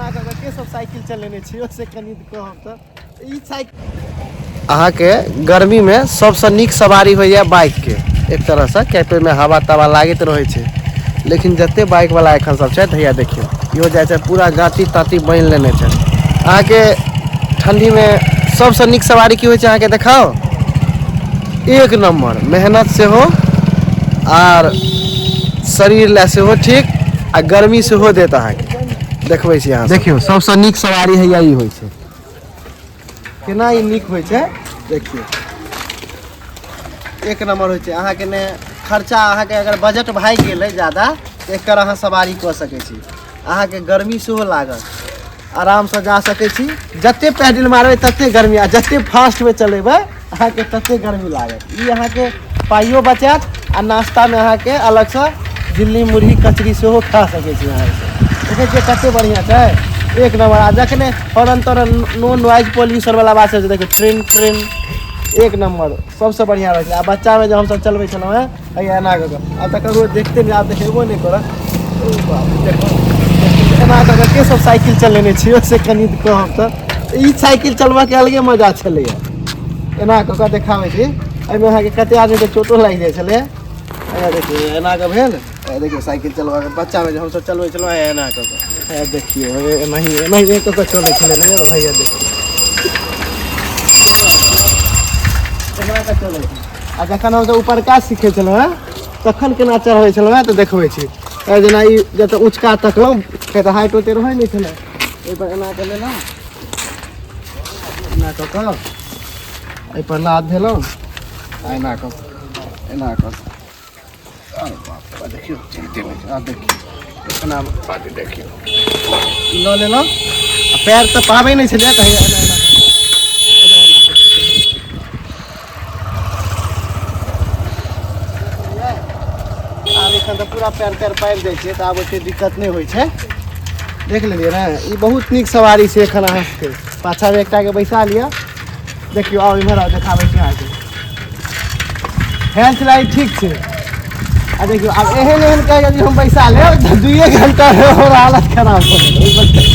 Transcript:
एना कऽ के सब साइकिल चलेने छियै से कनि कहब तऽ ई साइकिल अहाँके गर्मीमे सबसँ नीक सवारी होइए बाइकके एक तरहसँ, किएक ओहिमे हवा तवा लागैत रहै छै। लेकिन जते बाइकवला एखन सब छथि, हैया देखियौ इहो जाइ छै पूरा गाँती ताँती बान्हि लेने छै। अहाँके ठण्डीमे सबसँ नीक सवारी की होइ छै अहाँके देखाउ? एक नम्बर मेहनत सेहो आर शरीर लए सेहो ठीक आ गर्मी सेहो देत अहाँके। देखबै छी अहाँ, देखियौ सबसँ नीक सवारी हैया ई होइ छै। केना ई नीक होइ छै देखियौ, एक नम्बर होइ छै। अहाँके ने खर्चा, अहाँके अगर बजट भागि गेलै ज्यादा तऽ एकर अहाँ सवारी कऽ सकै छी। अहाँके गर्मी सेहो लागत, आरामसँ जा सकै छी। जते पैडल मारबै तते गर्मी आ जते फास्टमे चलेबै अहाँके तते गर्मी लागत। ई अहाँके पाइयो बचायत आ नाश्तामे अहाँके अलगसँ झिल्ली मुरही कचरी सेहो खा सकै छी। अहाँ देखै छियै कते बढ़िआँ छै, एक नम्बर। आ जखने हॉर्न तॉर्न नो नॉइज पॉल्यूशन वाला बात छै, देखियौ ट्रेन ट्रेन एक नम्बर सबसँ बढ़िआँ रहै छै। आ बच्चामे जे हमसब चलबै छलहुँ हेँ हैया एना कऽ कऽ, आब तऽ ककरो देखते नहि, आब देखेबो नहि करत। देखो एना कऽ कऽ के सब साइकिल चलेने छियै से कनि कहब तऽ ई साइकिल चलबऽके अलगे मजा छलैए। एना कऽ कऽ देखाबै छी, एहिमे अहाँके कते आदमीके चोटो लागि जाइ छलै। देखियौ एना कऽ भेल, देखियौ साइकिल चलबऽके बच्चामे जे हमसब चलबै छलहुँ हेँ एना कऽ कऽ, देखियौ एनाही एनाहिए कऽ कऽ चलै छलै ने भैया, देखियौ एना कऽ चलै छै। आ जखन हमसब ऊपरका सीखै छलहुँ हेँ तखन केना चढ़बै छलहुँ हेँ तऽ देखबै छी। जेना ई जतऽ उँचका तकलहुँ किया तऽ हाइट ओते रहै नहि छलै, ओहिपर एना कऽ लेलहुँ, एना कऽ कऽ एहिपर लाद धेलहुँ आ एना कऽ एना कऽ। अरे बाप रे, देखियौ चलिते नहि छै। आ देखियौ एना बात, देखियौ लऽ लेलहुँ आ पैर तऽ पाबै नहि छलै तऽ एना एना आब एखन तऽ पूरा पैर तैर पाबि जाइ छै तऽ आब ओते दिक्कत नहि होइ छै। देख लेलियै ने, ई बहुत नीक सवारी छै। एखन अहाँ सबके पाछामे एकटाके बैसा लिअ, देखियौ आउ इम्हर आउ, देखाबै छी अहाँके। हेल्थ लाइट ठीक छै। आ देखियौ आब एहन एहन कहि यदि हम बैसा लेब तऽ 2 घंटामे हमर हालत खराब भऽ जेतै।